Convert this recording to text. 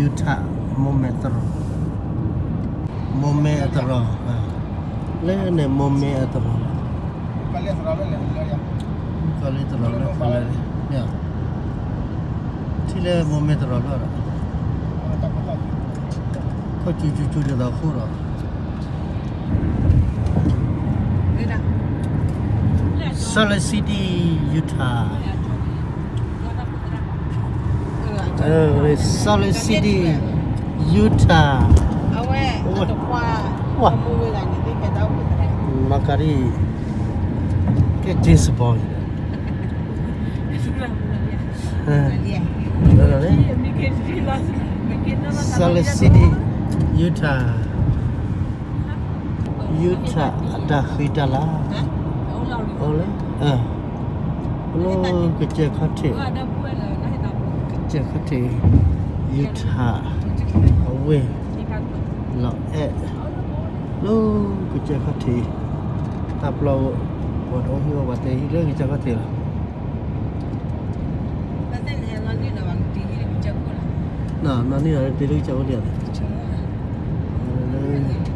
Utah မိၢ်မဲသရိာ်, မိၢ်မဲအသရိာ်, လၢန့ၣ်မိၢ်မဲအသရိာ်, ကီၢ်လၢသရိာ်လၢကလၢာ်န့ၣ်, ထံၣ်လၢမိၢ်မဲသရိာ်လီၤဒီး, ခိၣ်ကၠူကၠူကၠူဒ်သိးဃိဒီး Salt Lake City, Utah. Salt Lake City, Utah. ဝါ, မၤကၤရံ, ကဲ James Bond. လၢ Salt Lake City, Utah. Utah အတၢ်ဃံတၢ်လၤ, အိၣ်လၢ, အိၣ်လၢကစၢၢ်ခီၣ်ထံး, ကစၢၢ်ခီၣ်ထံး Utah အဝ့ၢ်, လီၤအဲၣ်, လၢကစၢၢ်ခီၣ်ထံး, တၢ်ပျီ, ပှၤတအိၣ်ဟံၣ်အိၣ် ပှၤတဲဟံၣ်လၢကစၢၢ်ခီၣ်ထံးလီၤ. နီၢ်နံၣ်လီၤတ့လၢကစၢၢ်ခီၣ်ထံးလီၤ, လၢ